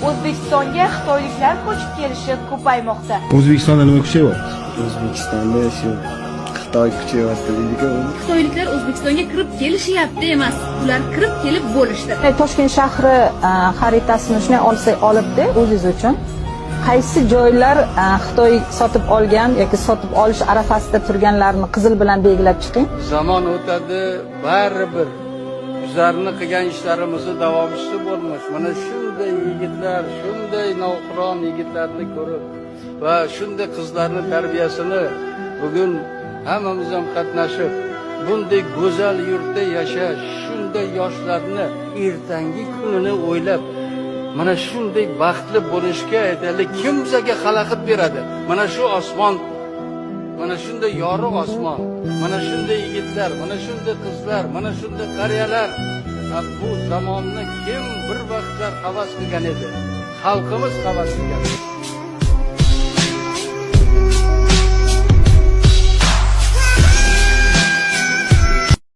O'zbekistonga xitoyliklar ko'chib kelishi ko'paymoqda. O'zbekistonda nima kuchayyapti? O'zbekistonda shu Xitoy kuchayyapti deydi-ku. Xitoyliklar O'zbekistonga kirib kelishyapti emas, ular kirib kelib bo'lishdi. Toshkent shahri xaritasini shunday olsak olibdi o'zingiz uchun. Qaysi joylar Xitoy sotib olgan yoki sotib olish arafasida turganlarni qizil bilan belgilab chiqing. Zamon o'tadi, baribir bizlarni qilgan ishlarimizni davomchisi bo'lmish mana shunday yigitlar, shunday navqiron yigitlarni ko'rib va shunday qizlarni tarbiyasini bugun hammamiz ham qatnashib, bunday go'zal yurtda yashash, shunday yoshlarni ertangi kunini o'ylab, mana shunday baxtli bo'lishga aytaylik, kim bizga xalaqit beradi? Mana shu osmon, mana shunday yorug' osmon, mana shunday yigitlar, mana shunday qizlar, mana shunday qariyalar. Bu zamonni kim bir vaqtlar havas qilgan edi? Xalqimiz havas qilgan edi.